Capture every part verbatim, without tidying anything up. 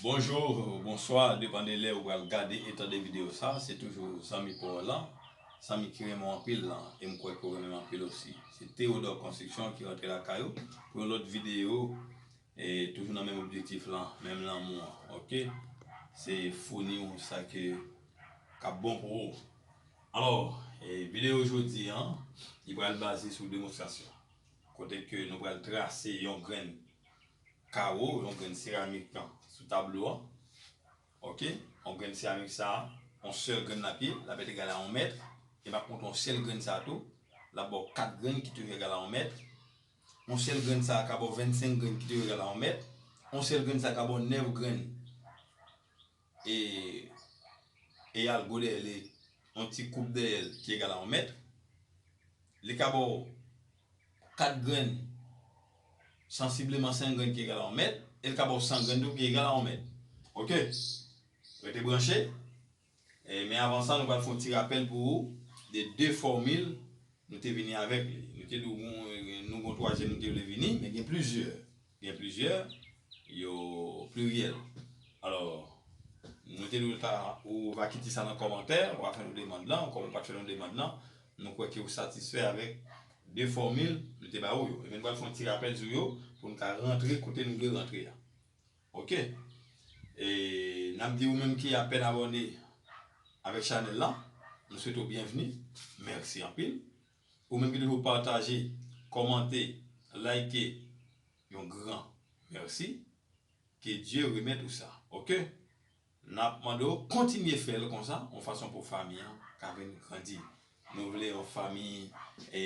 Bonjou, bonswa, depann de lè ou pral gade e tande videyo sa, se toujou zanmi pa w lan, zanmi ki renmen w anpil lan, e m kwè ke w renmen m anpil osi. Se Théodore Construction ki rantre lakay ou pou yon lòt videyo, e toujou nan menm objektif lan, menm lanmou an, oke? Se founi w sa ke k ap bon pou ou. Alò, e videyo jodi an, li pral baze sou demonstrasyon. Kote ke nou pral trase yon grenn kawo, yon grenn seramik sou tablo an. Oke? Yon grenn seramik sa, yon sèl grenn l ap ye, l ap egal a yon mèt. E m ap konte yon sèl grenn sa tou, l ap ba w kat grenn ki toujou egal a yon mèt. Yon sèl grenn sa ka ba w vennsenk grenn ki toujou egal a yon mèt. Yon sèl grenn sa ka ba w nèf grenn. E, e al gwo dèyè li, yon ti koup dèyè l ki egal a yon mèt. Li ka ba w kat grenn, sansibleman senk grenn ki egal a yon mèt, e l ka ba w san grenn tou ki egal a yon mèt. Oke? Rete branche. E, men avan sa, nou pral fè yon ti rapèl pou ou de de fòmil nou te vini avèk li. Nou te di w gon, nou gon twazyèm nou te vle vini, men gen plizyè. Gen plizyè, yo pliryèl. Alò, nou te di w ta, ou va kite sa nan kòmantè, ou va fè nou demann lan, kòm ou pa t fè nou demann lan, nou kwè ke ou satisfè avèk de fòmil nou te ba ou yo. Ebyen, nou pral fè yon ti rapèl sou yo pou nou ka rantre kote nou dwe rantre a. Oke? E n ap di ou menm ki apèn abòne avèk chanèl la, nou swete w byenvni. Mèsi anpil. Ou menm ki toujou pataje, kòmante, like, yon gran mèsi. Ke Dye remèt ou sa. Oke? N ap mande w kontinye fè l konsa, yon fason pou fanmi an ka vin grandi. Nou vle yon fanmi, e,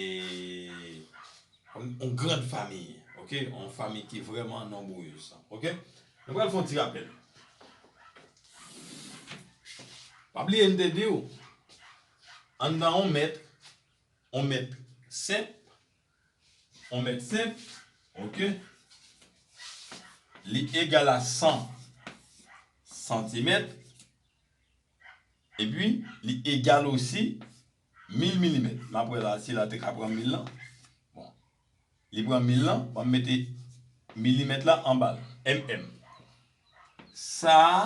yon, yon gran fanmi, oke? Yon fanmi ki vrèman nonbrez, oke? Nou pral fè yon ti rapèl. Pa bliye n te di w, anndan yon mèt, yon mèt senp, yon mèt senp, oke? Li egal a san santimèt, epi li egal osi mil milimèt. M ap wè la, si la te ka pran mil lan. Bon, li pran mil lan, m ap mete milimèt la anba l, M M. Sa a,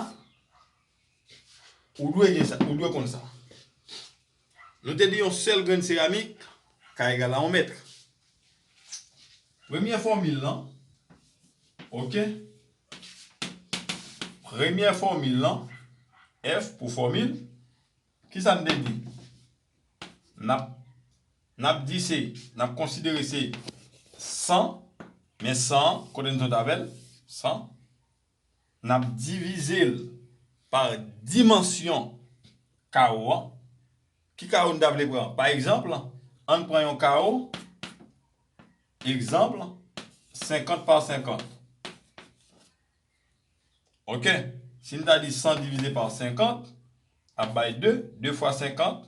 ou dwe gen sa, ou dwe konn sa. Nou te di yon sèl grenn seramik ka egal a yon mèt. Premyè fòmil lan, oke? Premyè fòmil lan, F pou fòmil, kisa n te di? N ap, n ap di se, n ap konsidere se san, men san, kote n sot avè l? San. N ap divize l pa dimansyon kawo an. Ki kawo n ta vle pran? Pa egzanp, ann pran yon kawo, egzanp, senkant pa senkant. Oke? Si n ta di san divize pa senkant, ap bay de, de fwa senkant,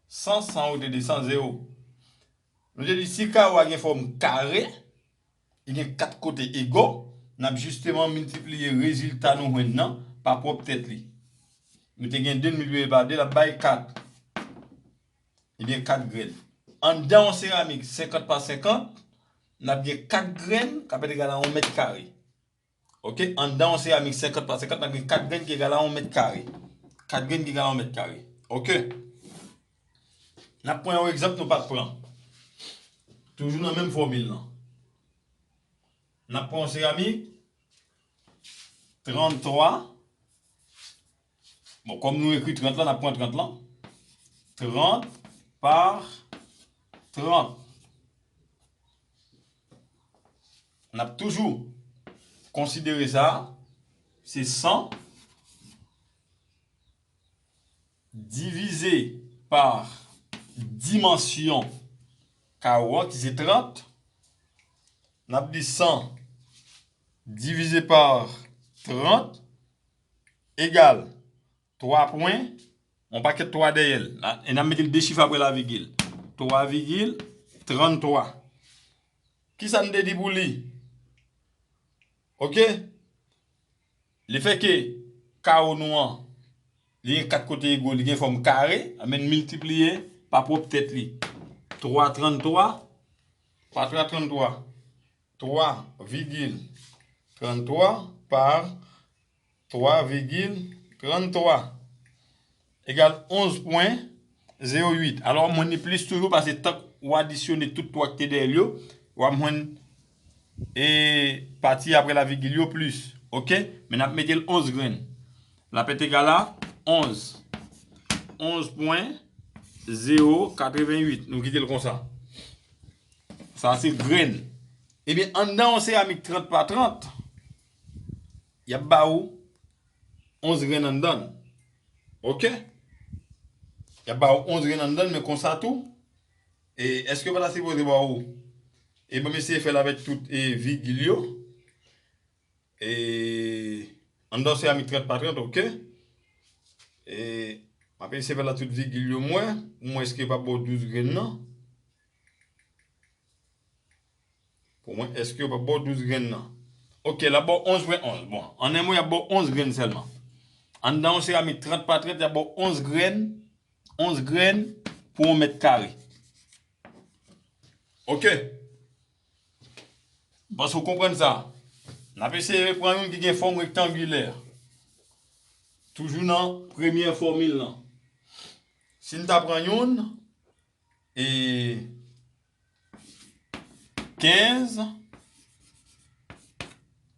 san, san wote de san, zewo. Nou te di si kawo a gen fòm kare, li gen kat kote ego, n ap jisteman miltipliye rezilta nou jwenn nan pa pwòp tèt li. Nou te gen de, n miltipliye pa de, l ap bay kat. Ebyen, kat grenn. Anndan yon seramik senkant pa senkant, n ap gen kat grenn k ap egal a yon mèt kare. Oke? Anndan yon seramik senkant pa senkant, n ap gen kat grenn ki egal a yon mèt kare. Kat grenn ki egal a yon mèt kare. Oke? N ap pran yon egzanp nou pa t pran. Toujou nan menm fòmil lan. N ap pran yon seramik, tranntwa. Bon, kòm nou ekri trant lan, n ap pran trant lan. Trant pa trant. N ap toujou konsidere sa, se san divize pa dimansyon kawo a, ki se trant. N ap di san divize pa trant egal twa pwen, yon pakèt twa dèyè l. E n ap mete l de chif apre lavigil. Twa vigil tranntwa. Kisa n te di pou li? Oke? Lefètke kawo nou an, li gen kat kote ego, li gen fòm kare, anben n miltipliye pa pwòp tèt li. Twa tranntwa, pa twa tranntwa, twa vigil tranntwa pa twa vigil tranntwa egal onz pwen zewo uit. Alò, w ap jwenn li plis toujou, paske tank w adisyone tout twa ki te dèyè l yo, w ap jwenn, e, pati apre lavigil yo plis. Oke? Men n ap mete l onz grenn. L ap egal a onz. Onz pwen zewo katrevenn uit. Nou kite l konsa. Sa se grenn. Ebyen, anndan yon seramik trant pa trant, y ap ba ou onz grenn anndan l. Oke? Y ap ba ou onz grenn anndan l, men konsa tou. E èske yo pa ta sipoze ba ou? E ban m eseye fè l avèk tout, e, vigil yo. E anndan seramik trant pa trant, oke? E m ap eseye fè l ak tout vigil yo, mwen, pou mwen èske yo pa ba w douz grenn nan. Pou mwen, èske yo p ap ba w douz grenn nan? Oke, l ap ba w onz pwen onz. Bon, an en mo, y ap ba w onz grenn sèlman. Anndan yon seramik trant pa trant, y ap ba w onz grenn, onz grenn pou yon mèt kare. Oke. Panse w konprann sa. N ap eseye pran youn ki gen fòm rektangilè. Toujou nan premyè fòmil lan. Si n ta pran youn, e kenz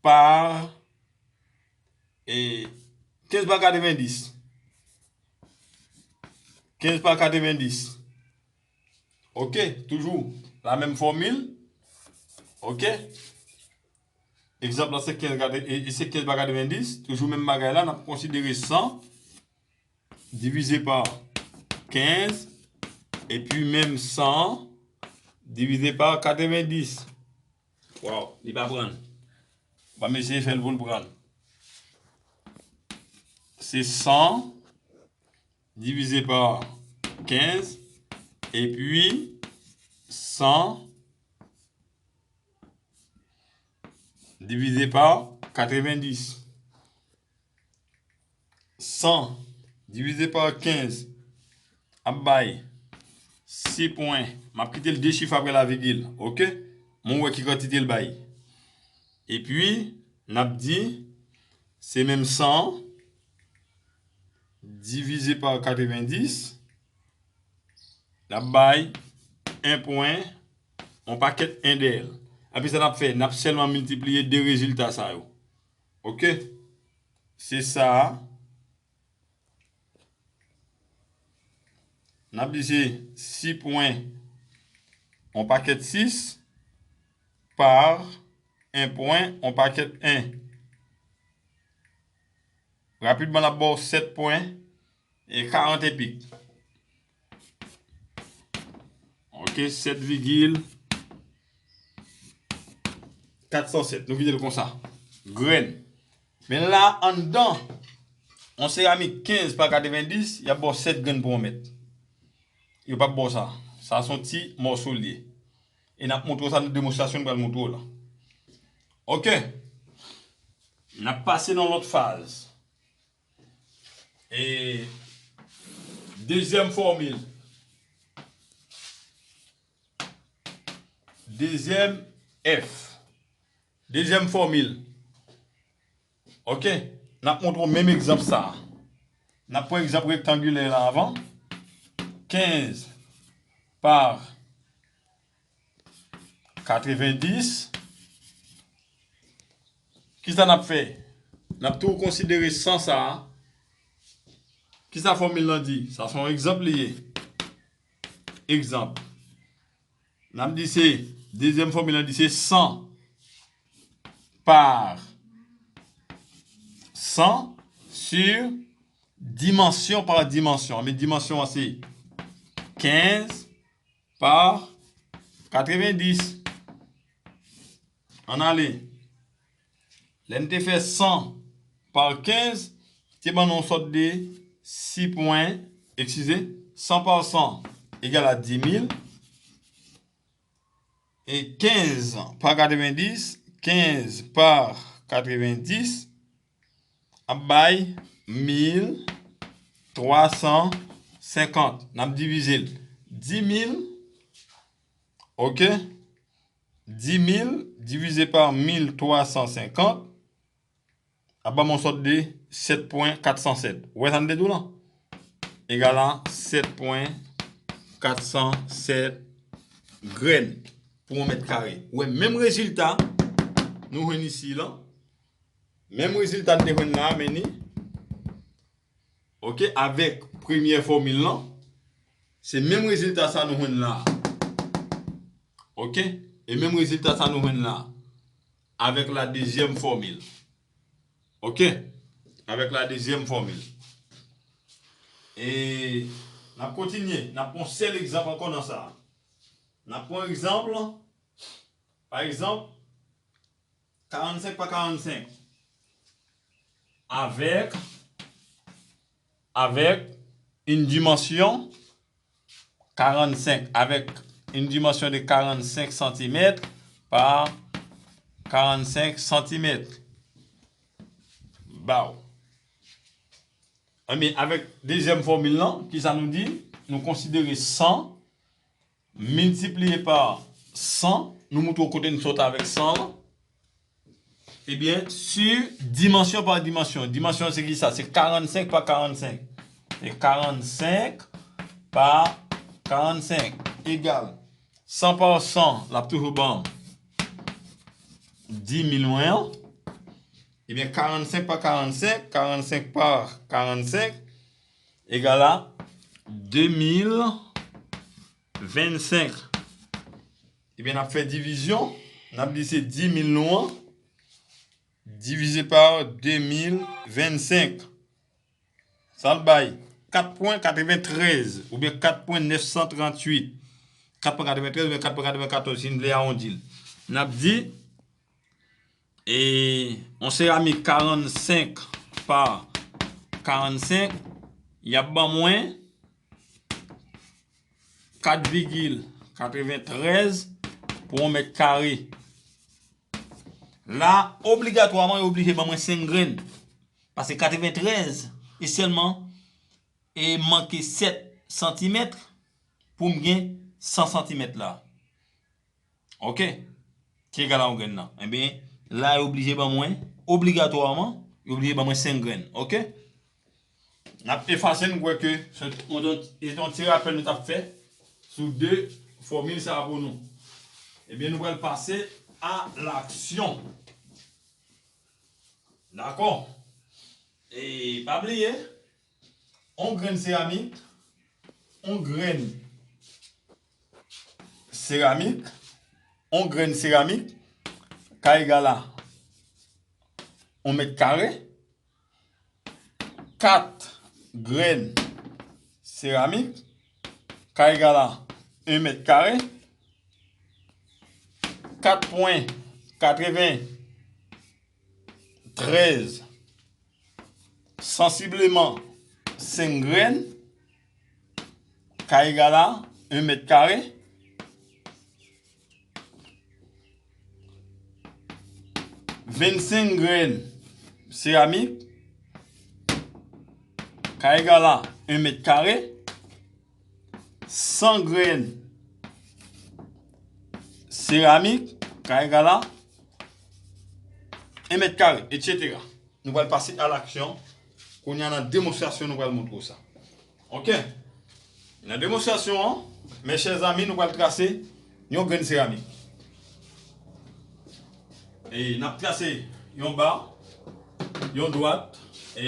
pa, e kenz pa katrevendis. Kenz pa katrevendis. Oke, toujou la menm fòmil. Oke. Egzanp la se kenz katre-, e, e se kenz pa katrevendis. Toujou menm bagay la, n ap konsidere san divize pa kenz, epi menm san divize pa katrevendis. Waw, li pa pran. Ban m eseye fè l pou l pran. Se san divize pa kenz, epi san divize pa katrevendis. San divize pa kenz ap bay sis pwen. M ap kite l de chif apre lavigil, oke? Mwen wè ki kantite l bay. Epi, n ap di, se menm san divize pa katrevendis, l ap bay en pwen, yon pakèt en dèyè l. Epi sa n ap fè, n ap sèlman miltipliye de rezilta sa yo. Oke? Se sa a. N ap di se sis pwen, yon pakèt sis, pa en pwen, yon pakèt en. Rapidman, l ap ba w sèt pwen e karant epik. Oke, sèt vigil kat san sèt. Nou kite l konsa. Grenn. Men la, anndan, yon seramik kenz pa katrevendis, y ap ba w sèt grenn pou yon mèt. Yo p ap ba w sa. Sa se yon ti mòso l ye. E n ap montre w sa nan demonstrasyon n pral montre w la. Oke. N ap pase nan lòt faz. E dezyèm fòmil. Dezyèm F. Dezyèm fòmil. Oke. N ap montre w menm egzanp sa a. N ap pran egzanp rektangilè la avan. Kenz pa katrevendis. Kisa n ap fè? N ap tou konsidere san sa a. Kisa fòmil lan di? Sa se yon egzanp li ye. Egzanp. N ap di se, dezyèm fòmil lan di se san pa san sur dimansyon pa dimansyon. Men dimansyon an se kenz pa katrevendis. Ann ale. Lè n te fè san pa kenz, te ban nou yon sòt de sis pwen, eskize, san pa san egal a dis mil. E kenz pa katrevendis, kenz pa katrevendis ap bay mil twa san senkant. N ap divize l. Dis mil, oke? Dis mil divize pa mil twa san senkant ap ban m yon sòt de sèt pwen kat san sèt. Ou wè sa m te di w lan? Egal a sèt pwen kat san sèt grenn pou yon mèt kare. Ou wè menm rezilta nou jwenn isi lan. Menm rezilta n te jwenn la a, men ni. Oke, avèk premyè fòmil lan, se menm rezilta sa nou jwenn la a. Oke? E menm rezilta sa nou jwenn la a, avèk la dezyèm fòmil. Oke? Avèk la dezyèm fòmil. E n ap kontinye, n ap pran sèl egzanp ankò nan sa a. N ap pran egzanp, pa egzanp, karannsenk pa karannsenk. Avèk, avèk une dimension karannsenk, avec une dimension de quarante-cinq centimètres par quarante-cinq centimètres. Baw. Ebyen, avèk dezyèm fòmil lan, kisa nou di? Nou konsidere san miltipliye pa san, nou moutre w kote n sot avèk san lan. Ebyen, sur dimansyon pa dimansyon. Dimansyon se kisa? Se karannsenk pa karannsenk. Se karannsenk pa karannsenk egal san pa san, l ap toujou ban m dis mil mwen an. Ebyen, karannsenk pa karannsenk, karannsenk pa karannsenk egal a de mil vennsenk. Ebyen, n ap fè divizyon, n ap di se dis mil nou an, divize pa de mil vennsenk. Sa l bay? Kat pwen katreventrèz oubyen kat pwen nèf san tranntuit. Kat pwen katreventrèz oubyen kat pwen katrevenkatòz, si n vle awondi l. N ap di, e, yon seramik karannsenk pa karannsenk, y ap ban mwen kat vigil katreventrèz pou yon mèt kare. La, obligatwaman, yo oblije ban mwen senk grenn. Paske katreventrèz e sèlman e manke sèt santimèt pou m gen san santimèt la. Oke? Ki egal a yon grenn nan. Ebyen, la, yo oblije ban mwen, obligatwaman, yo oblije ban mwen senk grenn. Oke? N ap efase, nou kwè ke se yon, se yon ti rapèl nou t ap fè sou de fòmil sa a pou nou. Ebyen, nou pral pase a laksyon. Dakò? E pa bliye, on grenn seramik, on grenn seramik, on grenn seramik ka egal a on mèt kare. Kat grenn seramik ka egal a en mèt kare. Kat pwen katreventrèz, sansibleman senk grenn, ka egal a en mèt kare. Vennsenk grenn seramik ka egal a en mèt kare. San grenn seramik ka egal a en mèt kare, etsetera. Nou pral pase a laksyon. Kounye a, nan demonstrasyon, nou pral montre w sa. Oke? Nan demonstrasyon an, mes chers amis, nou pral trase yon grenn seramik. E n ap trase yon ba, yon dwat, e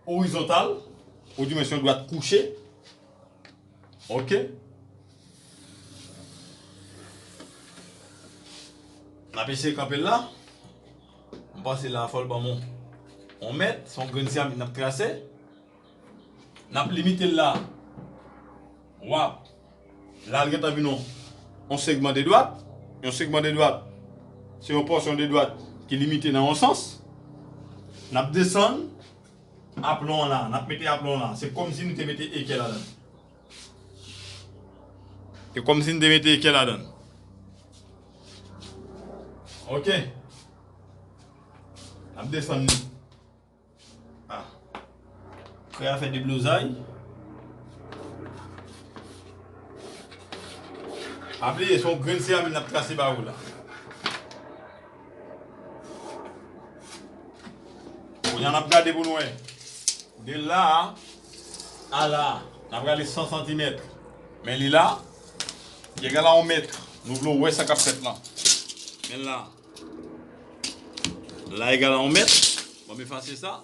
orizontal, ou di mwen se yon dwat kouche. Oke? N ap eseye kanpe l la. M panse la fò l ban m yon, yon mèt, se yon grenn seramik n ap trase. N ap limite l la. W ap, la l gentan vin yon, yon segman de dwat. Yon segman de dwat, se yon pòsyon de dwat ki limite nan yon sans. N ap desann aplon an la, n ap mete aplon an la. Se kòmsi nou te mete ekè ladan l. Se kòmsi n te mete ekè ladan l. Oke. N ap desann li. Ah. Frè a fè deblozay. Pa bliye, se yon grenn seramik n ap trase ba ou la. N ap gade pou nou wè. De la a la, n ap gade san santimèt. Men li la, li egal a yon mèt. Nou vle wè sa k ap fèt la. Men la. La egal a yon mèt. Bon, m efase sa.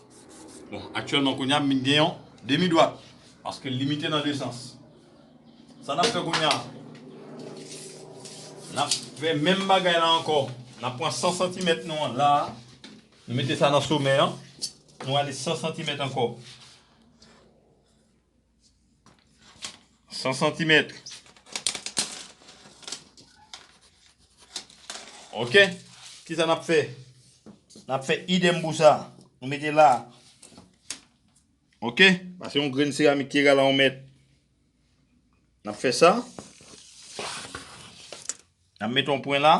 Bon, aktyèlman, kounye a, m vin gen yon demi dwat. Paske l limite nan de sans. Sa n ap fè kounye a? N ap fè menm bagay la ankò. N ap pran san santimèt nou an la. Nou mete sa nan somè an. Nou ale san santimèt ankò. San santimèt. Ok. Kisa n ap fè? N ap fè idèm pou sa. Nou mete la. Ok. Pase yon grenn seramik ki egal a yon mèt. N ap fè sa. N ap mete yon pwen la.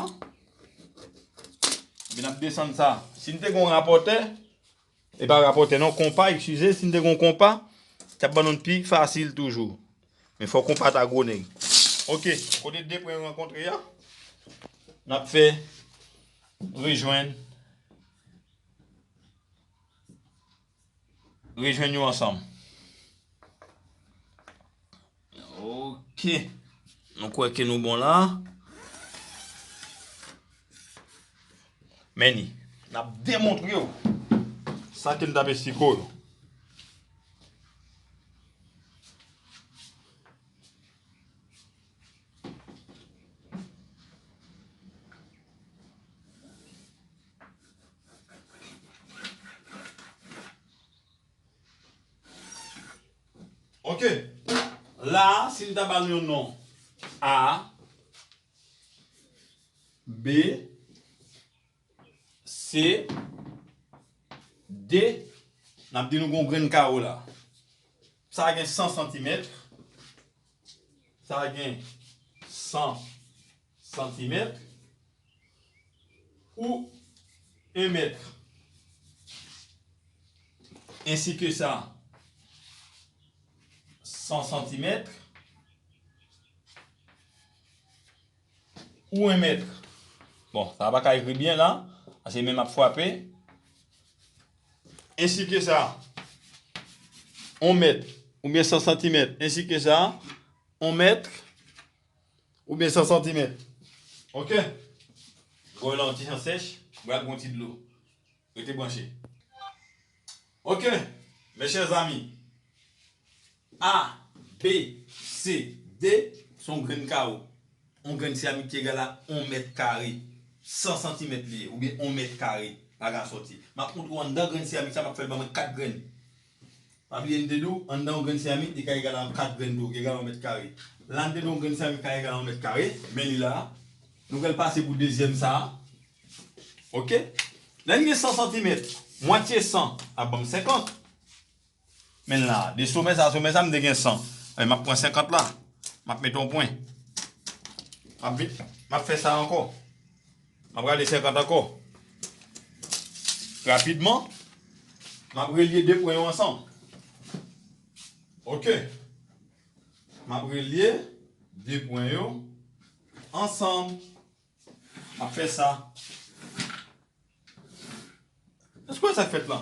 Epi n ap desann sa. Si n te gen yon rapòtè, e pa rapòtè non, konpa, eskize, si n te gen yon konpa, t ap ban nou pi fasil toujou. Men fò konpa ta gwo nèg. Ok, kote de pwen yo rankontre a, n ap fè rejwenn, rejwenn yo ansanm. Ok. Nou kwè ke nou bon la. Men ni, n ap demontre w sa ke n t ap esplike w yo. Ok. La, si n ta ba l yon non, A, B, C, D, n ap di nou gon grenn kawo la. Sa gen san santimèt. Sa gen san santimèt. Ou en mèt. Ensi ke sa, san santimèt. Ou en mèt. Bon, sa pa ka ekri byen la, paske men m ap frape. Ensi ke sa, on mèt, oubyen san santimèt. Ensi ke sa, on mèt, oubyen san santimèt. Ok? Bon, la, yon ti jan sèch, bwè ak yon ti dlo. Rete branche. Ok, mes chers amis. A, B, C, D, se yon grenn kawo. Yon grenn seramik ki egal a yon mèt kare. San santimèt li ye, oubyen yon mèt kare. Bagay sòti. M ap montre w anndan grenn seramik sa, m ap fè l ban mwen kat grenn. Pa bliye m te di w, anndan yon grenn seramik, li ka egal a kat grenn tou, ki egal a yon mèt kare. La, m te di w yon grenn seramik ka egal a yon mèt kare, men li la. Nou pral pase pou dezyèm sa a. Ok? Lè n gen san santimèt, mwatye san ap ban m senkant. Men la, de somè sa a somè sa a, m te gen san. Ebyen, m ap pran senkant la. M ap mete yon pwen. M ap vin, m ap fè sa ankò. M ap rale senkant ankò. Rapidman, m ap relye de pwen yo ansanm. Ok. M ap relye de pwen yo ansanm. M ap fè sa. Èske w wè sa k fèt la?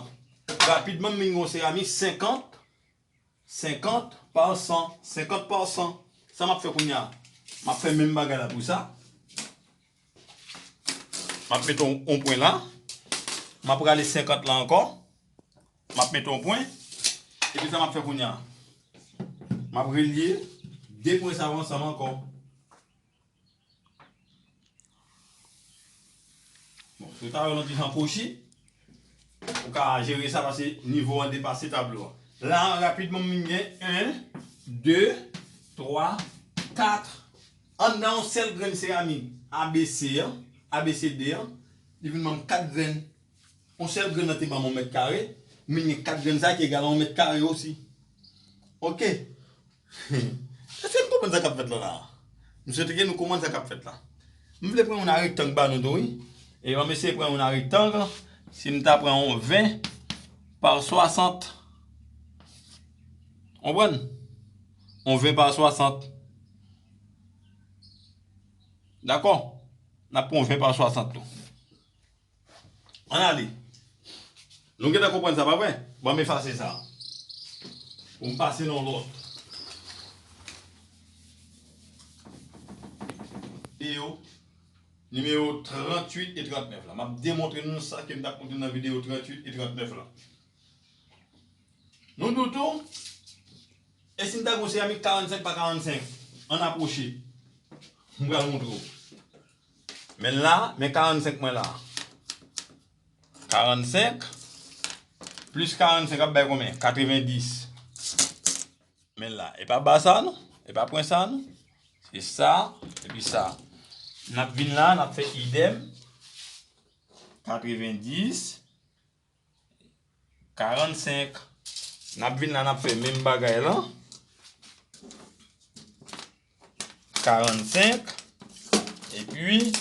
Rapidman, m vin gen yon seramik senkant, senkant pa san, senkant pa san. Sa m ap fè kounye a? M ap fè menm bagay la pou sa. M ap mete yon, yon pwen la. M ap rale senkant la ankò. M ap mete yon pwen. Epi sa m ap fè kounye a? M ap relye de pwen sa yo ansanm ankò. Bon, si w ta wè yon ti jan kwochi, ou ka jere sa paske nivo an depase tablo a. La, rapidman, m vin gen en, de, twa, kat. Anndan yon sèl grenn seramik A B C an, A B C D an, li vin ban m kat grenn. Yon sèl grenn nan te ban m yon mèt kare, m vin gen kat grenn sa ki egal a yon mèt kare osi. Ok. Èske n konprann sa k ap fèt la la? M swete ke nou konprann sa k ap fèt la. M vle pran yon rektang ba nou tou, wi. E ban m eseye pran yon rektang. Si m ta pran yon ven pa swasant. Konprann? Yon ven pa swasant. Dakò? N ap pran yon ven pa swasant tou. Ann ale. Nou gentan konprann sa, pa vre? Ban m efase sa. Pou m pase nan lòt. Videyo nimewo tranntuit e trannèf la. M ap demontre nou sa ke m t ap montre nan videyo tranntuit e trannèf la. Nou di w tou, e si m ta gen yon seramik karannsenk pa karannsenk? Ann apwoche. M pral montre w. Men la, men karannsenk mwen la. Karannsenk plis karannsenk ap bay konbyen? Katrevendis. Men la, e pa ba sa non, e pa pwen sa non. Se sa, epi sa. N ap vin la, n ap fè idèm. Katrevendis, karannsenk. N ap vin la, n ap fè menm bagay lan. Karannsenk, epi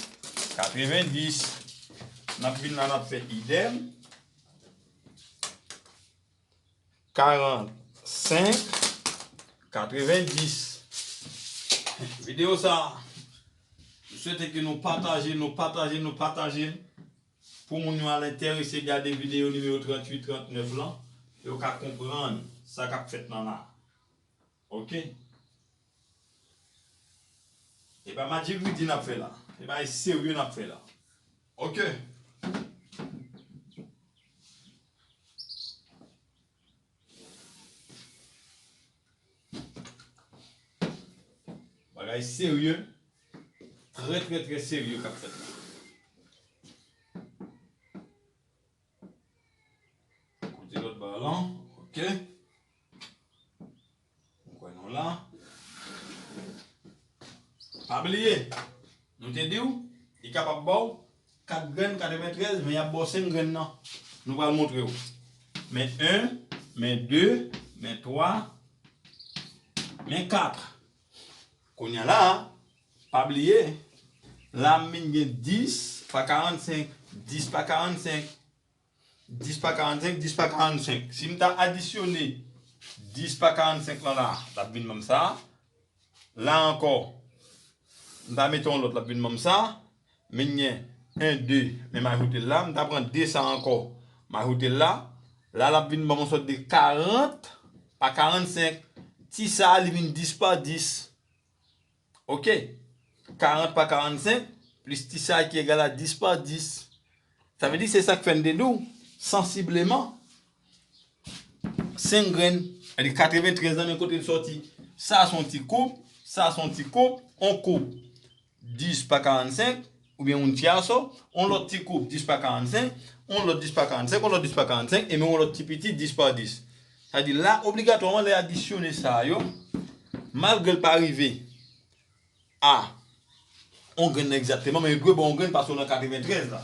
katrevendis. N ap vin la, n ap fè idèm. Karannsenk, katrevendis. Videyo sa, m swete ke nou pataje, nou pataje, nou pataje l. Pou moun yo al enterese gade videyo nimewo tranntuit, trannèf lan, yo ka konprann sa k ap fèt lan la. Oke? E pa madjigridi n ap fè la. E bagay serye n ap fè la. Oke? Bagay serye. Trè, trè, trè serye k ap fèt la. Kote lòt ba lan. Oke. Mwen kwè nou la. Pa bliye, nou te di w, li kapab ba w kat grenn katreventrèz, men y ap ba w senk grenn nan. Nou pral montre w. Men en, men de, men twa, men kat. Kounye a la, pa bliye, la m vin gen dis pa karannsenk, dis pa karannsenk, dis pa karannsenk, dis pa karannsenk. Si m ta adisyone dis pa karannsenk lan la, l ap vin ban m sa. La ankò, m ta mete yon lòt, l ap vin ban m sa. Men gen en, de, men m ajoute l la. M ta pran de sa ankò, m ajoute l la. La, l ap vin ban m yon sòt de karant pa karannsenk. Ti sa a, li vin dis pa dis. Oke? Karant pa karannsenk plis ti sa a ki egal a dis pa dis. Sa vle di se sa k fè n te di w, sansibleman, senk grenn, sètadi katreventrèz nan men kote l sòti. Sa se yon ti koup, sa se yon ti koup, yon koup dis pa karannsenk, oubyen un tierso, yon lòt ti koup dis pa karannsenk, yon lòt dis pa karannsenk, yon lòt dis pa karannsenk, e men yon lòt ti piti dis pa dis. Sa di la, obligatwaman, lè adisyone sa yo, malgre l pa rive a yon grenn nan egzakteman, men yo dwe ba w yon grenn paske w nan katreventrèz la.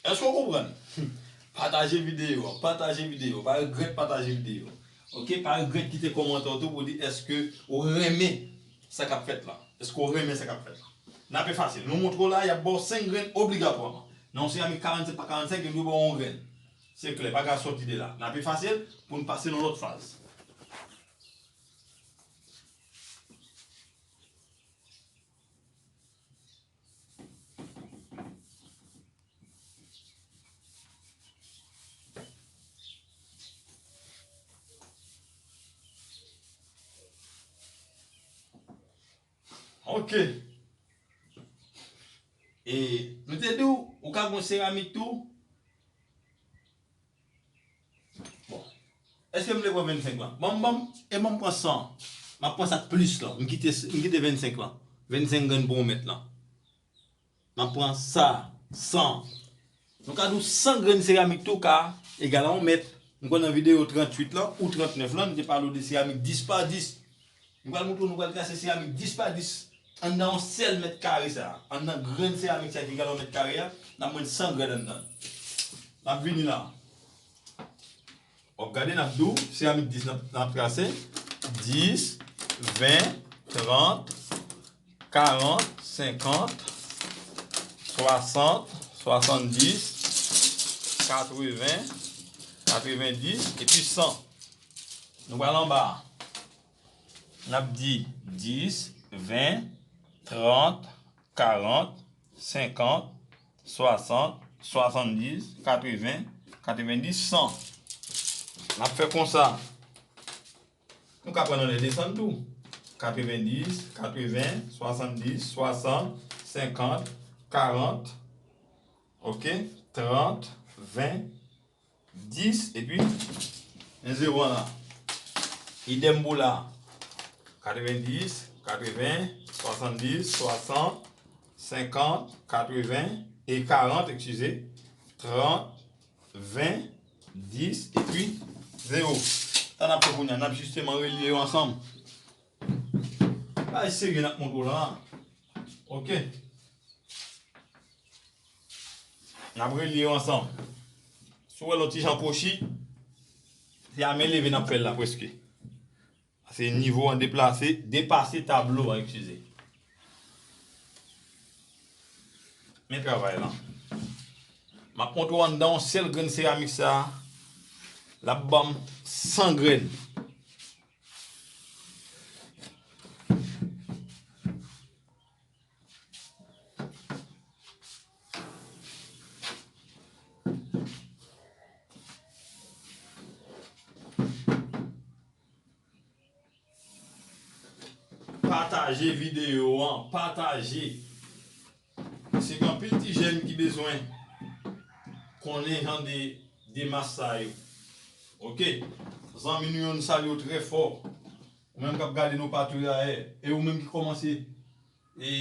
Èske w konprann? Pataje videyo a, pataje videyo a, pa regrèt pataje videyo a. Oke, pa regrèt kite kòmantè w tou pou di èske w renmen sa k ap fèt la. Èske w renmen sa k ap fèt la? N ap efase l. Nou montre w la, y ap ba w senk grenn obligatwaman. Nan yon seramik karannsenk pa karannsenk, yo dwe ba w yon grenn. Se klè, pa ka sòti de la. N ap efase l pou n pase nan lòt faz. Oke. E nou te di w, ou ka gen seramik tou. Bon. Èske m vle pran vennsenk lan? Ban m, ban m, e ban m pran san. M ap pran sa k plis lan. M kite, m kite vennsenk lan. Vennsenk grenn pou yon mèt lan. M ap pran sa, san. Nou ka di w san grenn seramik tou ka egal a yon mèt. M kwè nan videyo tranntuit lan ou trannèf lan, nou te pale w de seramik dis pa dis. Nou pral montre w, nou pral trase seramik dis pa dis anndan yon sèl mèt kare sa a. Anndan grenn seramik sa a ki egal yon mèt kare a, n ap mete san grenn anndan l. N ap vini la. W ap gade, n ap di w, seramik dis n ap, n ap trase. Dis, ven, trant, karant, senkant, swasant, swasanndis, katreven, katrevendis, epi san. Nou pral anba a. N ap di dis, ven, trant, karant, senkant, swasant, swasanndis, katreven, katrevendis, san. N ap fè konsa. Nou ka pran nan lè desann tou. Katrevendis, katreven, swasanndis, swasant, senkant, karant, ok, trant, ven, dis, epi en zewo an la. Idèm pou la. Katrevendis, katreven, swasanndis, swasant, senkant, katreven e karant, eskize. Trant, ven, dis, epi zewo. Sa n ap fè kounye a, n ap jisteman relye yo ansanm. Bagay serye n ap montre w la. Ok. N ap relye yo ansanm. Si w wè l yon ti jan kwochi, se a men leve n ap fè l la prèske. Paske nivo an deplase, depase tablo an, eskize. Men travay lan. M ap montre w anndan yon sèl grenn seramik sa a. L ap ban m san grenn. Pataje videyo an, pataje. Se gen anpil ti jèn ki bezwen konnen jan de demach sa yo. Ok? Zanmi nou yo, nou salye w trè fò. Ou menm k ap gade nou patou ayè, e ou menm ki kòmanse e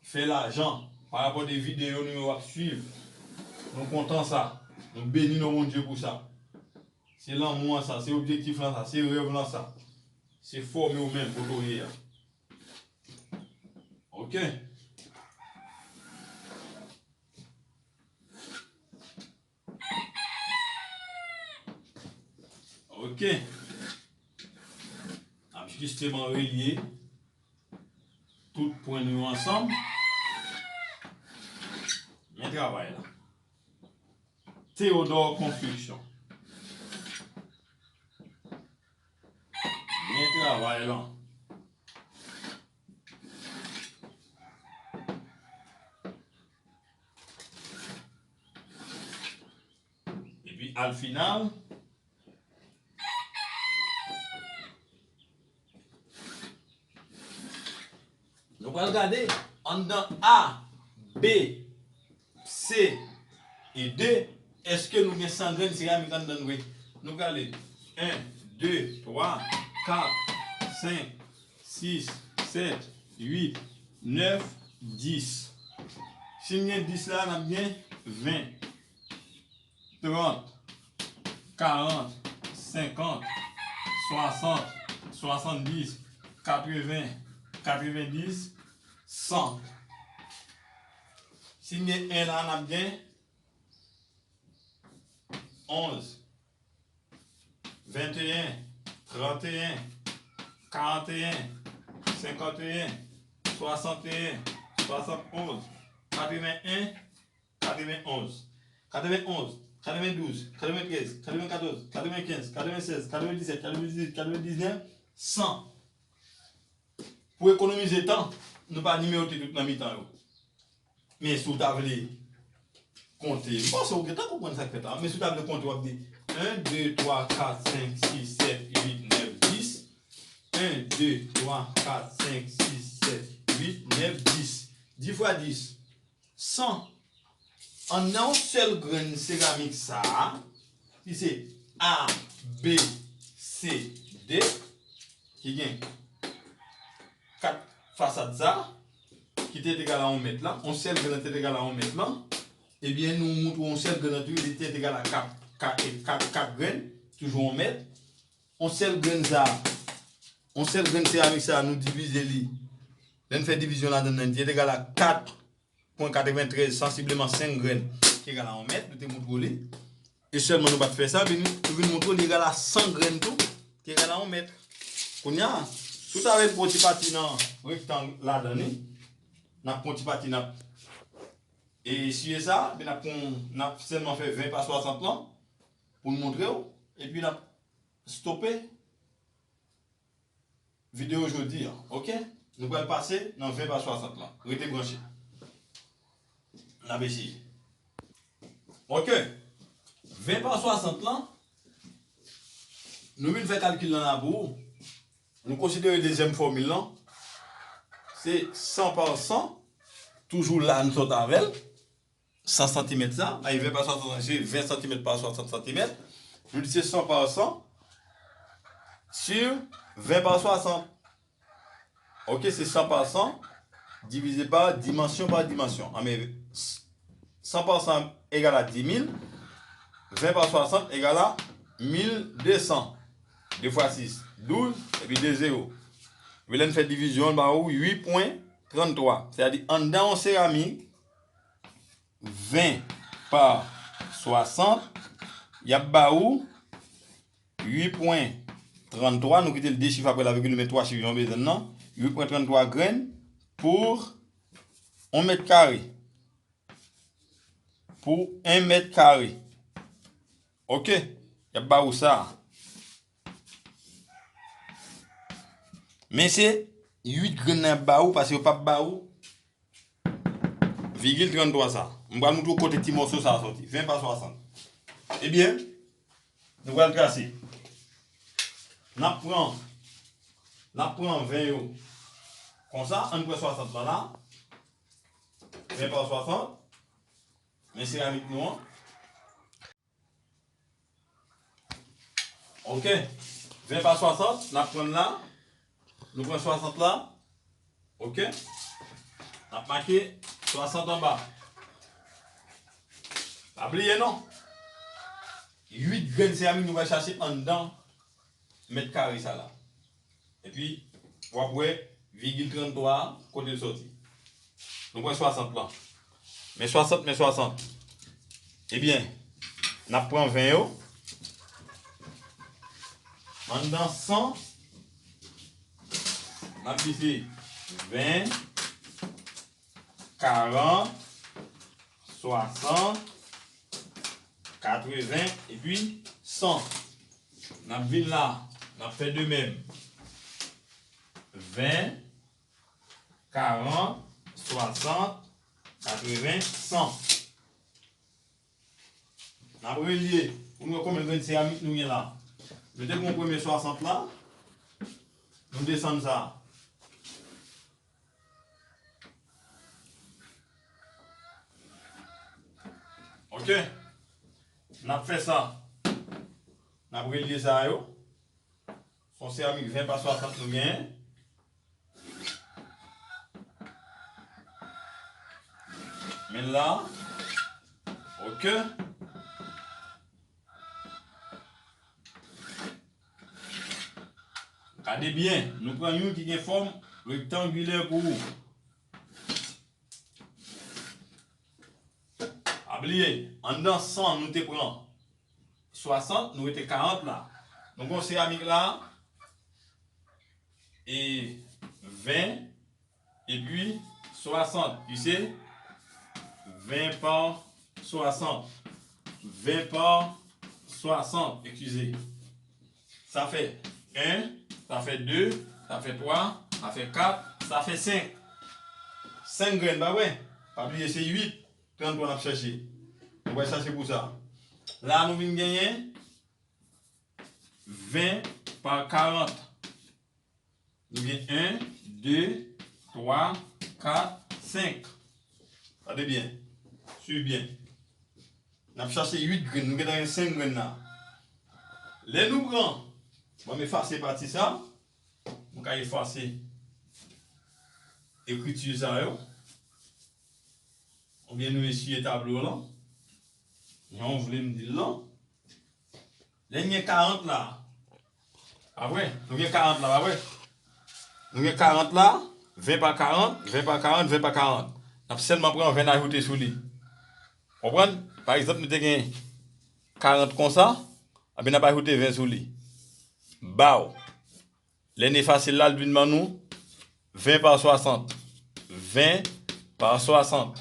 fè lajan pa rapò de videyo nou yo w ap swiv. Nou kontan sa. Nou beni non Bondye pou sa. Se lanmou an sa, se objektif lan sa, se rèv lan sa. Se fòme w menm kote w ye a. Ok. Ok. N ap jisteman relye tout pwen nou yo ansanm. Men travay la. Théodore Construction. Men travay lan. Epi al final, nou pral gade anndan A, B, C e D, èske nou gen san grenn seramik anndan l vre? Nou prale en, de, twa, kat, senk, sis, sèt, uit, nèf, dis. Si n gen dis la, n ap gen ven, trant, karant, senkant, swasant, swasanndis, katreven, katrevendis, san. Si n gen en la, n ap gen onz, venteyen, tranteyen, karanteyen, senkanteyen, swasanteyen, swasannonz, katreven en, katrevenonz, katrevenonz, katrevendouz, katreventrèz, katrevenkatòz, katrevenkenz, katrevensèz, katrevendisèt, katrevendizuit, katrevendiznèf, san. Pou ekonomize tan, nou pa nimewote tout nan mitan yo. Men si w ta vle konte, m panse w gentan konprann sa k fèt la. Men si w ta vle konte, w ap di en, de, twa, kat, senk, sis, sèt, uit, nèf, dis. En, de, twa, kat, senk, sis, sèt, uit, nèf, dis. Dis fwa dis, san. Anndan yon sèl grenn seramik sa a, ki se A, B, C, D, ki gen kat fasad sa, ki tèt egal a yon mèt la, yon sèl grenn nan tèt egal a yon mèt lan, ebyen, nou montre yon sèl grenn nan toujou, li tèt egal a kat, kat, kat, kat grenn, toujou yon mèt. Yon sèl grenn sa, yon sèl grenn seramik sa, nou divize li. Lè n fè divizyon ladan l, li tèt egal a kat pwen katreventrèz, sansibleman senk grenn, ki egal a yon mèt, nou te montre w li. E sèlman nou pa t fè sa, vin, nou vin montre w li egal a san grenn tou, ki egal a yon mèt. Kounye a, si w ta vle pran ti pati nan rektang ladan li, n ap pran ti pati, n ap eseye sa, epi n ap pran, n ap sèlman fè ven pa swasant lan pou n montre w, epi n ap stope videyo jodi a, ok? Nou pral pase nan ven pa swasant lan. Rete branche. N ap eseye. Ok. Ven pa swasant lan, nou vin fè kalkil lan la pou ou. Nou konsidere dezyèm fòmil lan, se san pa san, toujou la nou sot avè l, san santimèt sa, ay ven pa swasant, se ven santimèt pa swasant santimèt. Nou di se san pa san sur ven pa swasant. Ok, se san pa san divize pa dimansyon pa dimansyon. An, men, san pa san egal a dis mil, ven pa swasant egal a mil de san. De fwa sis, douz, epi de zewo. Epi lè n fè divizyon, l ba ou uit pwen tranntwa. Sètadi, anndan yon seramik, ven pa swasant, y ap ba ou uit pwen tranntwa, nou kite l de chif apre la virgil, nou met twa chif jan w bezwen l nan, uit pwen tranntwa grenn pou yon mèt kare. Pou yon mèt kare. Ok? Y ap ba ou sa. Men se uit grenn nan y ap ba ou, paske yo p ap ba ou vigil tranntwa sa. M pral moutre w kote ti mòso sa a soti. Ven pa swasant. Ebyen, nou pral trase. N ap pran, n ap pran ven yo konsa, ann pran swasant lan la. Ven pa swasant. Men seramik nou an. Ok. Ven pa swasant, n ap pran la. Nou pran swasant la. Ok. N ap make swasant anba. Pa bliye non. Uit grenn seramik nou pral chache anndan mèt kare sa la. Epi, w ap wè vigil tranntwa a, kote l soti. Nou pran swasant lan. Men swasant, men swasant. Ebyen, n ap pran ven yo. Anndan san, n ap di se ven, karant, swasant, katreven, epi san. N ap vin la, n ap fè de menm. Ven, karant, swasant, katreven, san. N ap relye pou n wè konbyen grenn seramik nou gen la. Nou te gen yon premye swasant la. Nou desann sa. Ok. N ap fè sa. N ap relye sa yo. Se yon seramik ven pa swasant nou genyen. Men la. Ok. Gade byen, nou pran youn ki gen fòm rektangilè pou ou. Pa bliye, anndan san nou te pran swasant, nou rete karant la. Nou gen seramik la, e ven, epi swasant, ki se ven pa swasant. Ven pa swasant, eskize. Sa fè en, sa fè de, sa fè twa, sa fè kat, sa fè senk. Senk grenn, pa vre? Pa bliye, se uit, tranntwa n ap chache. Nou pral chache pou sa. La, nou vin genyen ven pa karant. Nou gen en, de, twa, kat, senk. Gade byen. Swiv byen. N ap chache uit grenn. Nou gentan gen senk grenn la. Lè nou pran, ban m efase pati sa. Mwen ka efase ekriti sa yo. Oubyen nou esiye tablo lan. Jan w vle m di l lan. Lè n gen karant la. Pa vre? Nou gen karant la, pa vre? Nou gen karant la, ven pa karant, ven pa karant, ven pa karant. N ap sèlman pran ven n ajoute sou li. Konprann? Pa egzanp, nou te gen karant konsa, epi n ap ajoute ven sou li. Ba w. Lè n efase l la, l vin ban nou ven pa swasant. Ven pa swasant.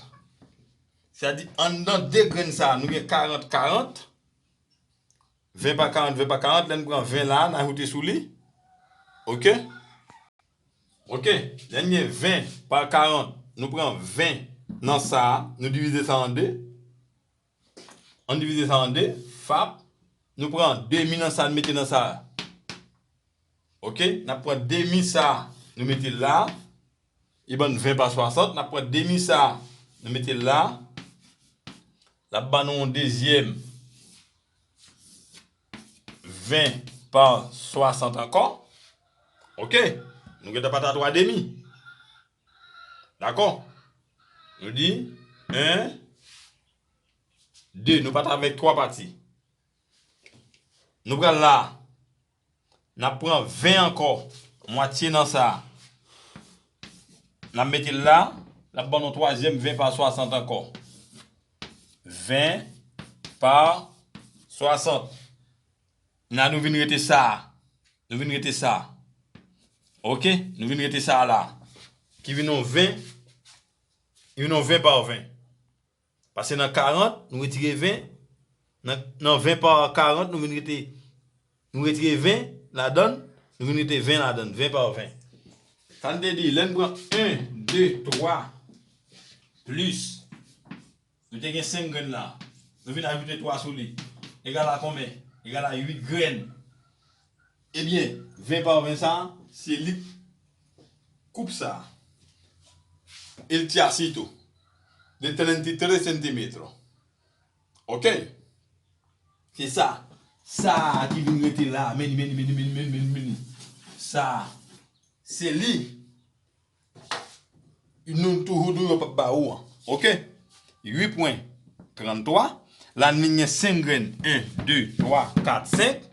Sètadi, anndan de grenn sa a, nou gen karant, karant. Ven pa karant, ven pa karant. Lè n pran ven la a, n ajoute sou li. Ok? Ok. Lè n gen ven pa karant, nou pran ven nan sa a, nou divize sa an de. Ann divize sa an de. Fap. Nou pran demi nan sa, n mete nan sa. Oke? N ap pran demi sa, nou mete l la. Li ban n ven pa swasant. N ap pran demi sa, nou mete l la. L ap ban nou yon dezyèm ven pa swasant ankò. Oke? Nou gentan pati a twa demi. Dakò? Nou di en, de, nou pati avèk twa pati. Nou pral la. N ap pran ven ankò. Mwatye nan sa. N ap mete l la. L ap ban nou twazyèm ven pa swasant ankò. Ven pa swasant. La, nou vin rete sa. Nou vin rete sa. Oke? Nou vin rete sa la. Ki vin yon ven. Vin yon ven pa ven. Pase nan karant, nou retire ven. Nan, nan ven pa karant, nou vin rete, nou retire ven ladan l, nou vin rete ven ladan l, ven pa ven. Sa n te di, lè n pran en, de, twa, plis, nou te gen senk grenn la. Nou vin ajoute twa sou li. Egal a konbyen? Egal a uit grenn. Ebyen, ven pa ven sa, se li k koup sa. El te asito de trenta y tres centímetros. Oke? Se sa. Sa a ki vin rete la. Men, men, men. Sa a. Se li. Nou toujou di w yo p ap ba ou an. Oke? Uit pwen tranntwa. La n vin gen senk grenn. En, de, twa, kat, senk.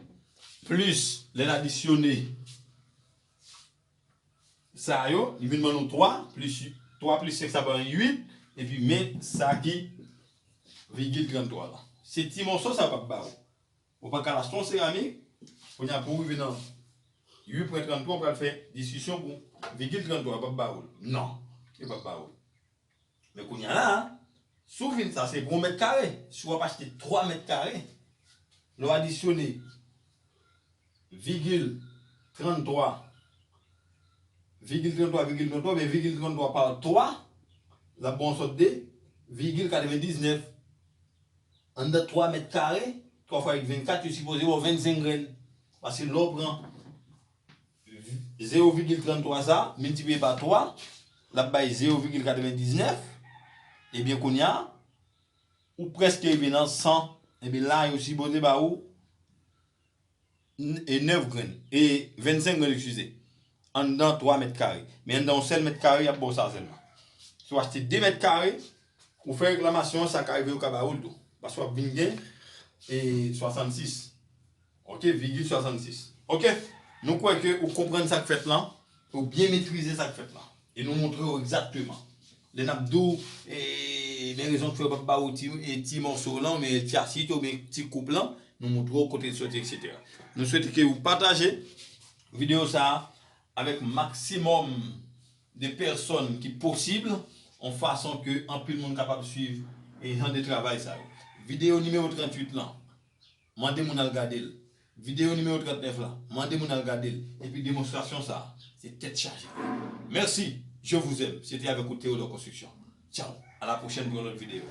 Plis, lè n adisyone sa yo, li vin ban nou twa, plis, twa plis senk sa ba n uit, epi men sa ki vigil tranntwa la. Se ti mòso sa yo p ap ba ou. Ou pa ka achte yon seramik, kounye a pou w rive nan uit pwen tranntwa, ou pral fè diskisyon pou vigil tranntwa, yo p ap ba ou l. Non, yo p ap ba ou l. Men kounye a la, si w fin sa, se pou yon mèt kare. Si w ap achte twa mèt kare, lè w adisyone vigil tranntwa, vigil tranntwa, vigil tranntwa, men vigil tranntwa pa twa, l ap ba w yon sòt de vigil katrevendiznèf. Anndan twa mèt kare, twa fwa uit vennkat, yo sipoze ba w vennsenk grenn. Paske lè w pran zewo vigil tranntwa sa, miltipliye pa twa, l ap bay zewo vigil katrevendiznèf. Ebyen, kounye a, ou prèske rive nan san. Ebyen, la, yo sipoze ba ou n-, e nèf grenn, e vennsenk grenn, eskize, anndan twa mèt kare. Men anndan yon sèl mèt kare, y ap ba w sa sèlman. Si w achte de mèt kare, ou fè reklamasyon an, sa ka rive, yo ka ba ou l tou. Paske w ap vin gen, e, swasannsis. Oke, vigil swasannsis. Oke? Nou kwè ke ou konprann sa k fèt lan, ou byen metrize sa k fèt lan. E nou montre w egzakteman. Lè n ap di w, e, men rezon k fè yo p ap ba ou ti, e, ti mòso lan, men ti asyèt, oubyen ti koup lan, nou montre w kote l soti, etsetera. Nou swete ke ou pataje videyo sa a avèk maksimòm de pèsòn ki posib, yon fason ke anpil moun kapab swiv e jan de travay sa yo. Videyo nimewo tranntuit lan, mande moun al gade l. Videyo nimewo trannèf la, mande moun al gade l. Epi demonstrasyon sa a, se tèt chaje. Mèsi, je vous aime. Se te avèk ou Théodore Construction. Tchao, à la prochaine pour yon lòt videyo.